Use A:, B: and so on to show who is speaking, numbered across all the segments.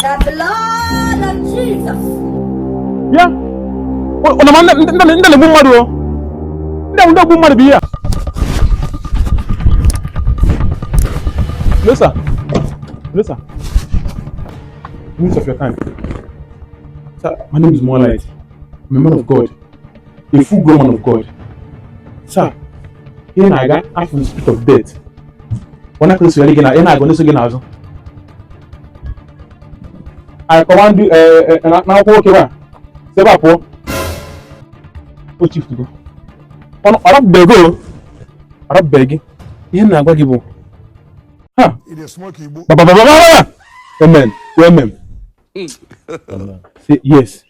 A: The blood of Jesus.
B: Bịa, ọ na ndị na-egbu mmadụ, o ndị ahụ ndị ogbu mmadụ bụ ihe a. Hello, sir. Hello, sir. Minutes of your time. Sir, my name is Moonlight. I'm a man of God. A full grown man of God. Sir, ihe na-aga afọ the spirit of death. Ọ na-akụzi gị na ị na-agụ n'eso gị n'azụ. I command you n'akwụkwọ nwoke a si ebe a pụọ. O chief go. Ọ rapụbeghị o. Ọ rapụbeghị gị. Ihe m na-agwa gị bụ ha ba ba ba ba ba. Amen. Amen. Say yes.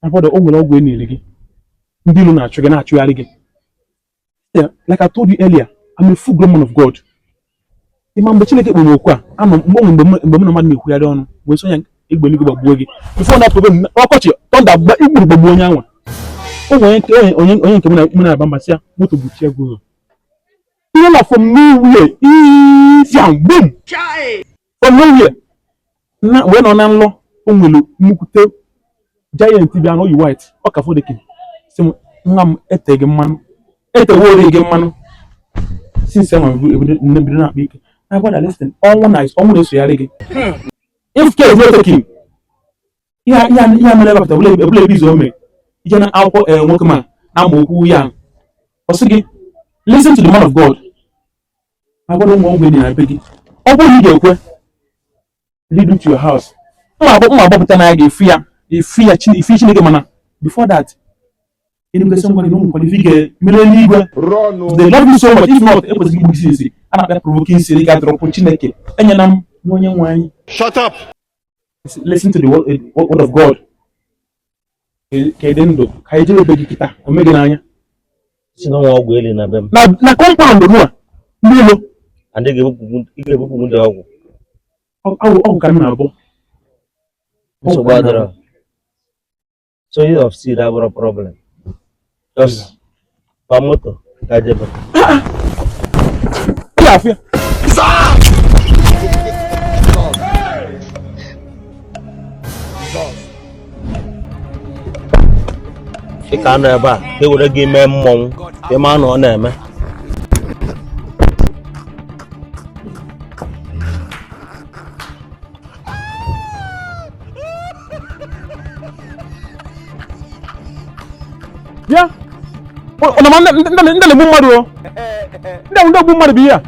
B: My brother, o nwere ọgwụ e nyere gị. Ndị ilo na-achụ gị, na-achụgharị gị. Yeah, like I told you earlier, I'm a full grown man of God. Ịma mgbe Chineke kpọrọ m okwu a, anọ mgbe mgbe mụ na mmadụ na-ekwugharị ọnụ wee sị onye egbe eluigwe gbagbuo gị. Before that problem, ọkọchị thunder gba igburu gbagbuo onye anwa. O nwere onye onye nke mụ na-aba mba, sị ya moto gbuchie gị ụzọ. Ihe na from nowhere, fiam, boom! From nowhere. Na wee nọ na nlọ, o nwere nnukwute giant bịa na oyi white, ọ ka fọdụ sị m, nwa m, ete gị mmanụ, etewori gị mmanụ. Since enwe ebido nne bido na-akpa ike. My brother, listen, ọnwụ na ọnwụ na-esogharị gị. If care is not taken, ihe ihe mere ebe ebule ebule ebe izu o mere ije na akwụkwọ nwoke ma na amaokwu ya, ọ sị gị, listen to the man of God. My brother, ụmụ ọgwụ dị na be gị, ọ bụrụ na ị ga-ekwe lead you to your house, mma agbapụta na ya ga-efu ya efu ya ifu Chineke. Mana before that, ịdị ngwa gị na ụmụ nkwado ife ị ga-emere eluigwe. They love you so much. If not, ekwesịghị igbu gị isi a na-akpịa provoking isi ga drọpụ. Chineke enyela m nye onye nwe anyị.
C: Shut up.
B: Listen to the word of God. Ka ị dị ndụ, ka anyị jere ebe gị kịta o mee gị n'anya.
D: Si na nwa ọgwụ eli na be m.
B: Na compound mụ a, ndị ilo.
D: And ị ga-ebupụ ndị ọgwụ.
B: Ọgwụ ka m na-abụ.
D: Nsogbu adịrọ. Sowing of seed abụrụ problem. Just pa moto ka jebe.
B: Ị ga-afụ ya.
D: Ị ka nọ ebe a ka e were gị mee mmọnwụ, ka ị maa na ọ na-eme.
B: Bịa, ọ na ndị na-egbu mmadụ, o ndị ahụ ndị ogbu mmadụ bụ ihe a.